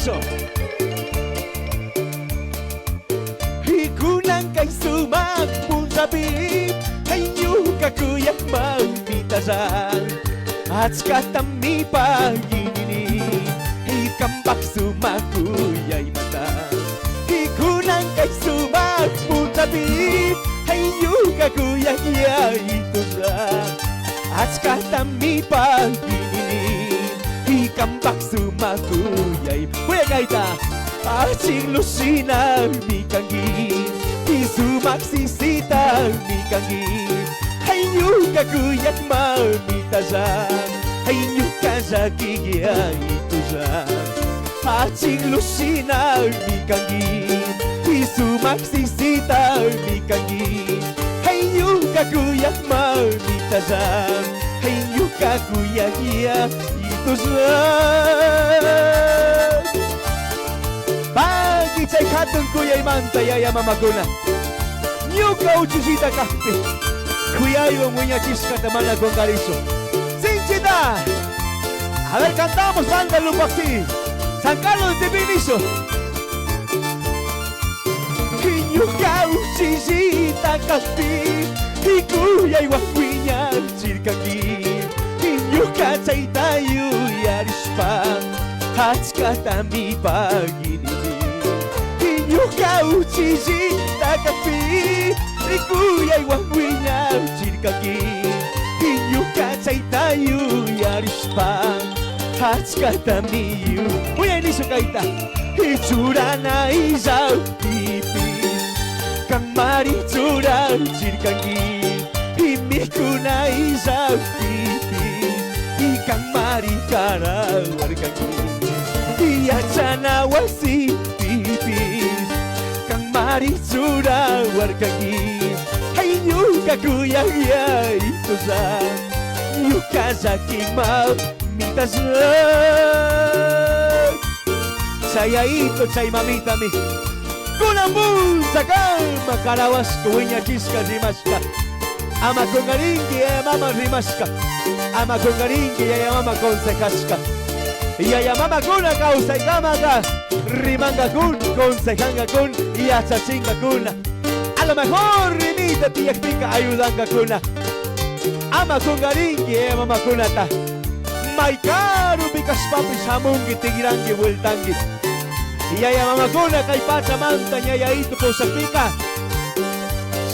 Nisho. Kunan kay sumak punllapi Kay ñuka kuyak mamitalla Achkatami paginini Kampak sumak kuyaymanta Kunan kay sumak punllapi Kay ñuka kuyak yayitulla Achkatami paginini Kampak sumak kuyay Kuyakayta Achik lushina mi kanki Sumak sisita mi kanki Ay ñuka kuyak mamitalla Ay ñuka llakiyaytulla Achik lushina mi kanki Sumak sisita mi kanki Ay ñuka kuyak mamitalla Ay ñuka kuyak yaytulla Paki chay hatun kuyaymanta yaya mamakuna. Ñuka uchusita kajpi. Kuyaywan wiñachishkata mana qunqarichu. Sinchita. A ver, cantamos banda Lupaxi. San Carlos de Tepinizo. Ñuka uchillita kajpi. Kuyaywan wiñachirkanki. Ñuka chayta yuyarishpa. Achkatami paginini. Ñuka uchillita kajpi. Kuyaywan wiñachirkanki. Ñuka chayta yuyarishpa. Achkatami Uyay nisho kayta. Churana illapipis. Kanmari churachirkanki. Mikuna illapipis. Kanmari karawarkanki. Yachana wasipipis. Kanmari churawarkanki. Ay ñuka kuyak yaytulla. Ñuka llakin mamitalla. Chayayito chay mamitami. Kunan punchakama karawashka wiñachishka rimashka. Ama qunqarinki yaya mama rimashka. Ama qunqarinki yaya mama consejashka. Yaya mamakuna kawsaykamaka rimankakuna, consejankakuna, yachachinkakuna. A lo mejor rimita tiyakpika ayudankakuna. Ama qunqarinki yaya mamakunata. May karupi kashpapis hamunki tikranki vueltanki. Yaya mamakuna kay pachamanta ñayayito pushakpika.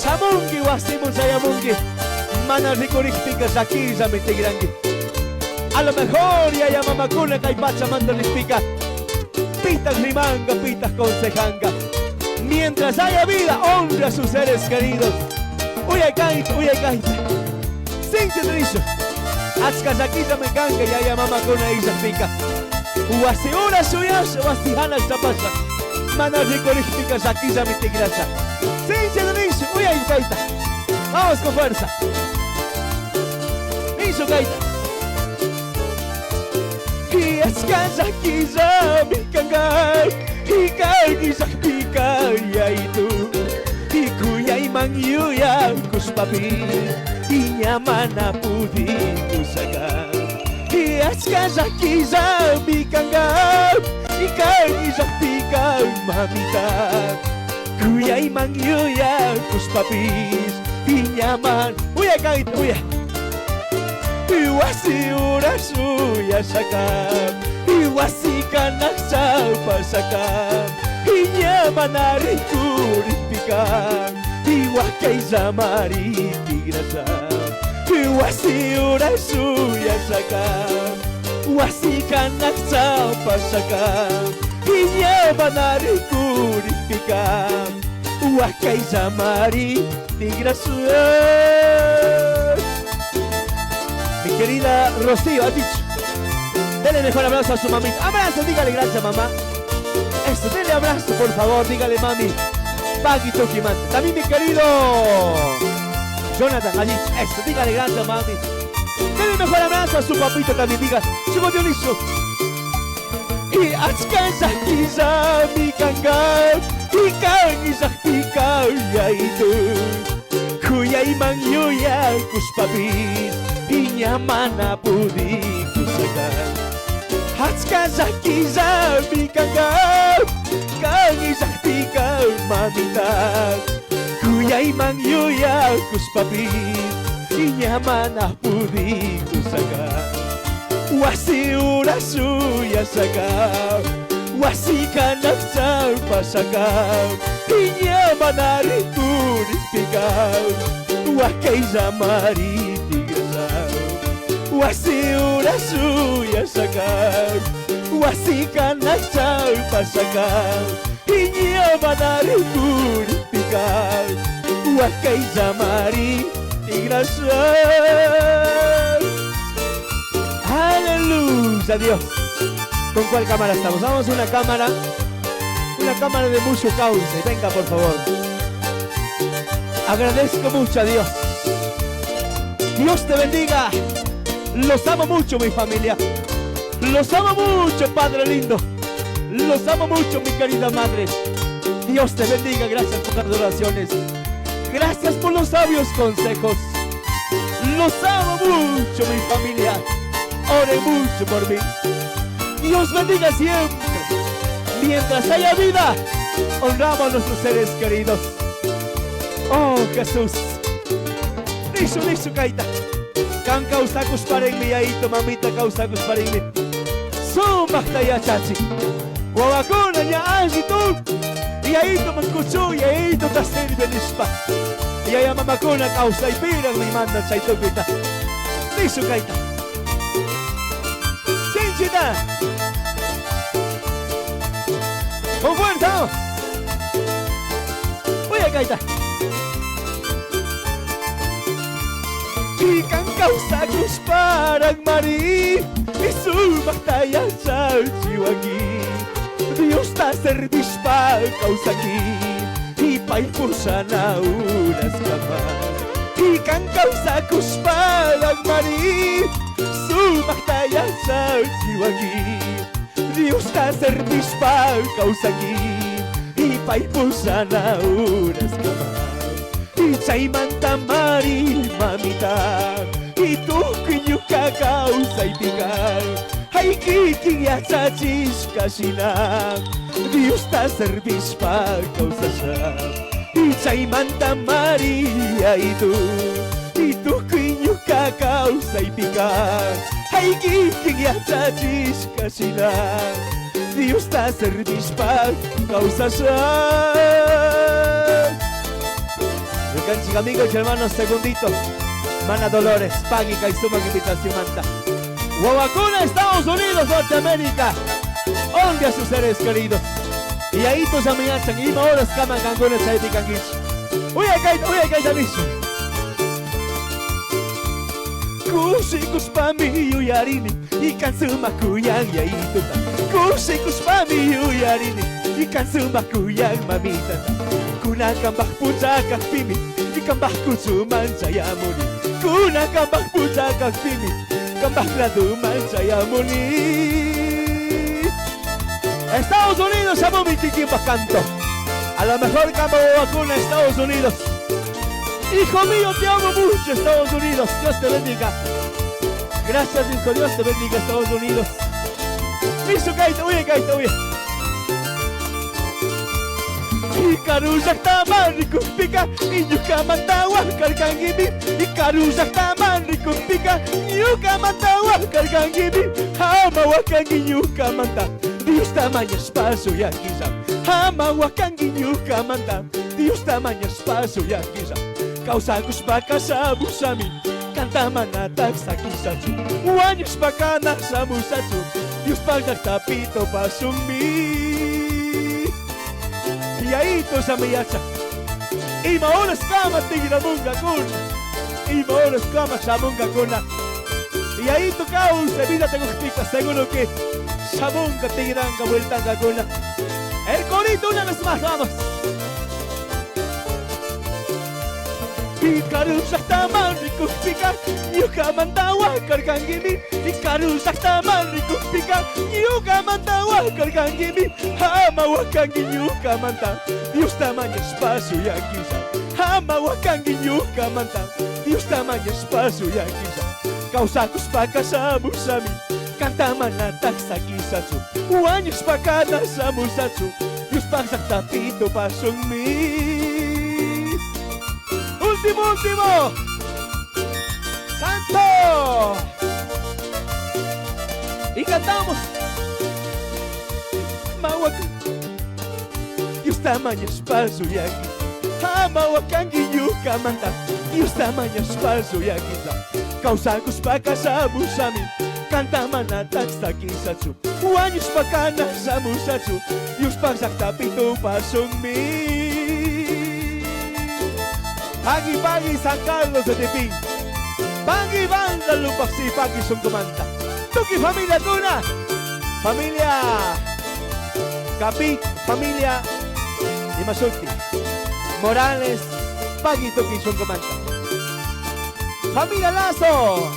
Shamunki wasimun chayamunki. Mana rikurikpika llakillami tikranki. A lo mejor yaya mamakuna kay pachamanta rikpika. Pitaq rimanka, pitaq consejanka. Mientras haya vida, honra a sus seres queridos. Uyay kayta, uyay kayta. Sinchi nisho. Achka llakillami kanka yaya mamakuna illakpika. Wasi ura shuyasha, wasi hanaq chapasha. Mana rikurikpika llakillami tikrasha. Sinchi nisho, uyay kayta. Vamos con fuerza. Nisho kayta. Achka llakillami kanka. Kan illakpika yaytu. Kuyayman yuyakushpapis. Ña mana pudikushaka. Achka llakillami kanka. Kan illakpika mamita. Kuyayman yuyakushpapis. Ña mana. Uya kayta, uya. Wasi ura shuyashaka. Wasi kanaq chapashaka. Ña mana rikurikpika. Wakayllamari tigrasha. Wasi ura shuyashaka. Wasi kanaq chapashaka. Ña mana rikurikpika. Wakayllamari tigrasha. Mi querida Rocío, ha dicho. Dele mejor abrazo a su mamita. Abrazo, dígale gracias, mamá. Eso, dele abrazo, por favor, dígale, mami. Paqui Tuquimanta. También mi querido Jonathan, allí. Eso, dígale gracias, mami. Dele mejor abrazo a su papito también, diga. Chivo Dionisio. Y achka llakillami kanka. Kan illakpika yaytu. Kuyayman yuyakushpapis. Ña mana pudikushaka. Achka llakillami kanka. Yuyayman yuyakushpapish ña mana pudikushaka. Wasi ura shuyashaka, wasi kanak chawpashaka, ña mana rikurikpika, wakayllamari tigrasha. Wasi ura shuyashaka, wasi kanak chawpashaka, ña mana rikurikpika, wakayllamari tigrasha. Aleluya, Dios. ¿Con cuál cámara estamos? Vamos a una cámara. Una cámara de mucho cauce. Venga, por favor. Agradezco mucho a Dios. Dios te bendiga. Los amo mucho, mi familia. Los amo mucho, Padre lindo. Los amo mucho, mi querida madre. Dios te bendiga. Gracias por las oraciones. Gracias por los sabios consejos. Los amo mucho, mi familia. Ore mucho por mí. Dios bendiga siempre. Mientras haya vida, honramos a nuestros seres queridos. Oh, Jesús. Nishu, nishu, kayta. Kan kawsakushparinmi, yayito, mamita kawsakushparinmi. Sumaqta yachachi. Wawakuna ña alli tukuy. Yayito mankuchu, yayito ta sirve nishpa. Yaya mamakuna kawsaypiraq manda chay tukuyta. Nishu kayta. Sinchita. Con fuerza. Uya kayta. Ikan kawsakushparaq mari, sumaqta yachachiwanki. Diosta servishpa kawsanki, pay pushana uraskama. Ikan kawsakushparaq mari, sumaqta yachachiwanki. Diosta servishpa kawsanki, pay pushana uraskama. Chaymanta mari mamita, tukuy ñuka kawsaypika, ay kikin yachachishka shina, Diosta servishpa kawsasha. Chaymanta mari yaytu, tukuy ñuka kawsaypika, ay kikin yachachishka shina, Diosta servishpa kawsasha. Ñukanchik amigos y hermanos, segundito. Mana Dolores, pagui kay sumak invitación manta. Wawakuna, Estados Unidos, Norteamérica. Honre a sus seres queridos. Y ahí tus amigachan, ima horas kaman kankuna chaypi kankichik. Uya kayta, uya kayta nishu. Kushikushpami yuyarini, ikan sumak kuyan yayituta. Kushikushpami yuyarini, ikan sumak kuyan mamita. Kunakambaj puchakajpimi, ikambaj kuchuman chayamuni. Kunakambaj puchakajpimi, kambaj laduman chayamuni. Estados Unidos, llamo mi kikimbaj canto. A lo mejor cambio vacuna Estados Unidos. Hijo mío, te amo mucho, Estados Unidos. Dios te bendiga. Gracias, hijo. Dios te bendiga, Estados Unidos. Listo, kaita, uye, kaita, uye. Ikaru llaqtaman rikukpika, ñukamanta waqarkankimi. Ikaru llaqtaman rikukpika, ñukamanta waqarkankimi. Ama waqanki ñukamanta, Diosta mañashpa shuyankilla. Ama waqanki ñukamanta, Diosta mañashpa shuyankilla. Kawsakushpaka shamushami, kanta manatak sakishachu. Wañushpaka na shamushachu, Diospaq llaqtapi topashunmi. Yayito shamiyacha. Ima horas kama tigramunkakuna. Ima horas kama shamunkakuna. Yayito kawsay vida te seguro que shamunka tigranka vueltankakuna. El corito una vez más, vamos. Ikaru llaqtaman rikukpika, ñukamanta waqarkankimi. Ikaru llaqtaman rikukpika, ñukamanta waqarkankimi. Ama waqanki ñukamanta, Diosta mañashpa shuyankilla. Ama waqanki ñukamanta, Diosta mañashpa shuyankilla. Kawsakushpaka shamushami, kanta manatak sakishachu. Wañushpaka na shamushachu, Diospaq llaqtapi topashunmi. Último, último. Santo. Y cantamos. Mawaka. Diosta mañashpa suyaki. Amawakanki ñukamanta. Diosta mañashpa suyakita. Kawsakushpaka shamushami. Kanta manataj sakishachu. Wañushpaka na shamushachu. Diospaj llaktapi tupashunmi. Pagui, pagui, San Carlos de Tepín. Pagui, banda, Lupaxi, pagui, Sunkumanta. Tuki, familia Tuna. Familia Capit, familia Imasuti. Morales, Pagui, Tuki, Sunkumanta. Familia Lazo.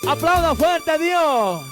Aplauda fuerte a Dios.